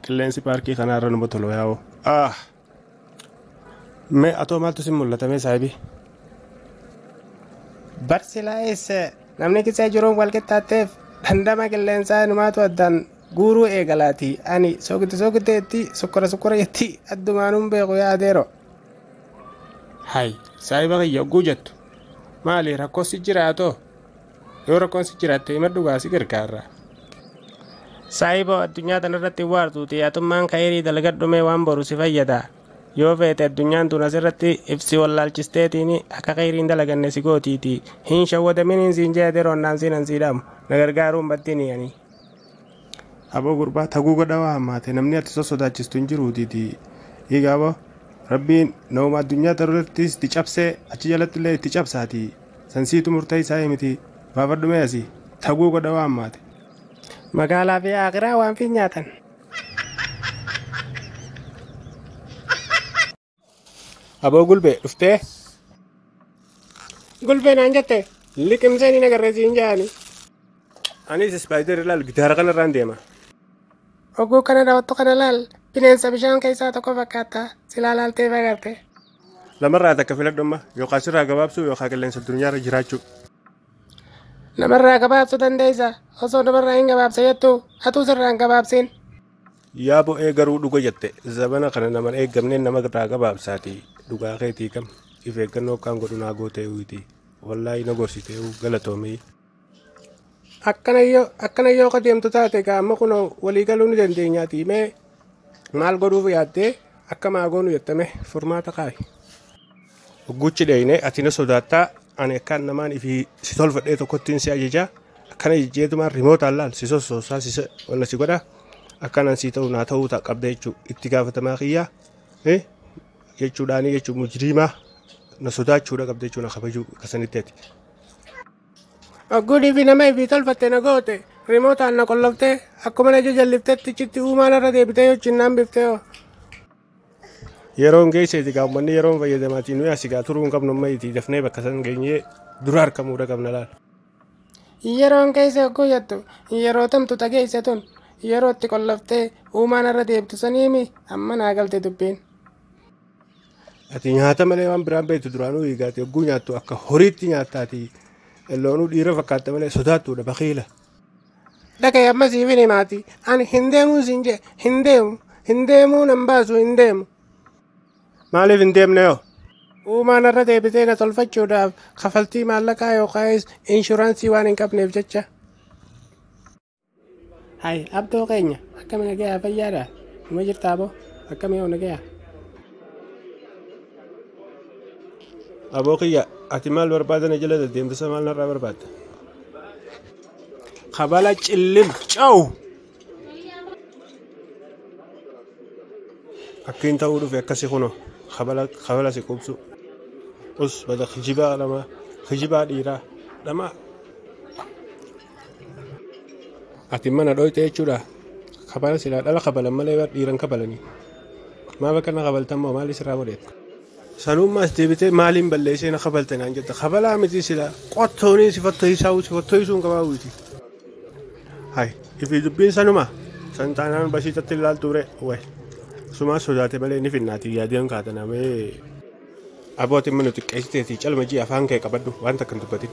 Qilleensi paarkii kanaarra nama tolu yaa'u. Mee atoo maaltu si mul'ata mee saahibii? Barsilaa'es namni kisee jiruun wal qixxaatteef dhandhama qilleensaa inumaatu addaan guuruu eegalaati. Ani soogidda soogiddeetti sukkara sukkara jetti addumaanuun beeku yaadeero. Hay saahiba kiyya hogguu jettu maali rakkoon si jiraatoo? Yoo rakkoon si jiraatte hima dhugaa si gargaarra. Saahiboo addunyaa tanarratti waartuuti atummaan ka'irii dalagadhumee waan boru si fayyada. Yoo feete addunyaan tun asirratti ibsi wallaalchisteetiin akka khayriin dalaganne si gootiiti. Hin shawwadaminiin siin jee roonnaan siin ansiidhaamu. Na gargaaruun battiini ani. Aboo gurbaa taguu godha waa hammaate namni ati sossodaachistu hin jiruutiiti. Egaa aboo rabbiin nama addunyaa tanarrattis itti cabsee achi jalatti illee itti cabsaati. Sansiitu murtee isaa miti baafadhu mee asii taguu godha waa hammaate. Magaalaa fi akiraa waan fi nyaatan. Aboo gulbee dhuftee? Gulbee naan jette liqimseen hin agarree siin jaani. Anis ispaayidarii laal gitaara kanarraan deema. Oguu kana daawwattu kana laal bineensa bishaan keessaa tokko fakkaata silaa laaltee agarte. Lamarraa takka filadhu amma yookaan sirraa gabaabsuu yookaan qilleensa addunyaarra jiraachuu. Namarraa gabaabsuu dandeessa osoo namarraa hin gabaabsa jettu atuu sirraa hin gabaabsin. Yaa bo'ee garuu dhuga jette zabana kana naman eeggamneen nama irraa gabaabsaati dhugaa keetii kam if eeggannoo akkaan godhu naa gootee uyti wallaahi na gorsitee galatoomii. Akkana yoo qajeemtu taate gaama kun waliigaluu ni dandeenyaati mee maal godhuuf yaaddee akka maa goonu jettame furmaata kaa'i. Hogguuchi dheeyne ati na sodaattaa ani akkaan namaan ifii si tolfadhee tokkottiin si ajajaa akkana jejjeetumaan rimootaan laal si sossoosaa si walla si godhaa. Akkanaan sii ta'u naa ta'uu qabda jechuu itti gaafatamaa kiyyaa jechuudhaanii jechuu mujriimaa na sodaachuudha qabda jechuu na kabajuu akkasanitti ati. Ogguudii fi nama ifii tolfatte na goote rimootaan na qolloftee akkuma na jajalliftetti chitti uumaan irra deebitee yochinnaan biftee hoo. Yeroon geesseeti gaa uummanni yeroon fayyadamaatii nuyi asii gaa turuu hin qabnu amma itti dafnee bakka san geenyee dura harkamuudha qabna laal. Yeroon keessa hogguu jettu yeroo tamtu dhageesse tun. Yeroo itti qolloftee uumaan irra deebtu saniimi amma naa galte dubbiin. Ati nyaata malee waan biraan beektu duraanuu eegaati hogguu nyaattu akka horiitti nyaattaati loonuu dhiira fakkaatta malee sodaattuudha baqiila. Dhaga'e amma siif hin himaati ani hin deemuu siin jee hin deemu hin deemuu nan baasu hin deemu. Maaliif hin deemne yoo? Uumaan irra deebitee na tolfachuudhaaf kafaltii maallaqaa yookaas inshuraansii waan hin qabneef jecha. Hai, abdoo keenya akkami nagayaa fayyaadha? Numa jirtaa aboo? Akkami yoo nagayaa? Aboo kiyya ati maal barbaada na jala deddeemtisa maal narraa barbaadda? Kabala cillim cawu! Akkiin ta'uu dhufe akkasi kunoo kabala si qubsu. Us bada kijibaa lama kijibaa dhiiraa lama. Ati mana dhoyte jechuudha. Kabala silaa dhala kabalan malee dhiiran kabalanii. Maaf akkana kabaltan moo maal isirraa godheet? Sanummaas deebitee maaliin balleessee na kabalte naan jetta. Kabalaa miti silaa qottoonii si fattoyisaa si fattoyisuun qabaawuuti. Hay ifii dubbiin sanuma san taanaan basiitatti ilaaltu ture way. Sumaa sodaate malee ni finnaati yaadeen kaatanamee. Abootiin mana xiqqeessiteetii calma jii afaan kee qabadhu waan takka hin dubbatin.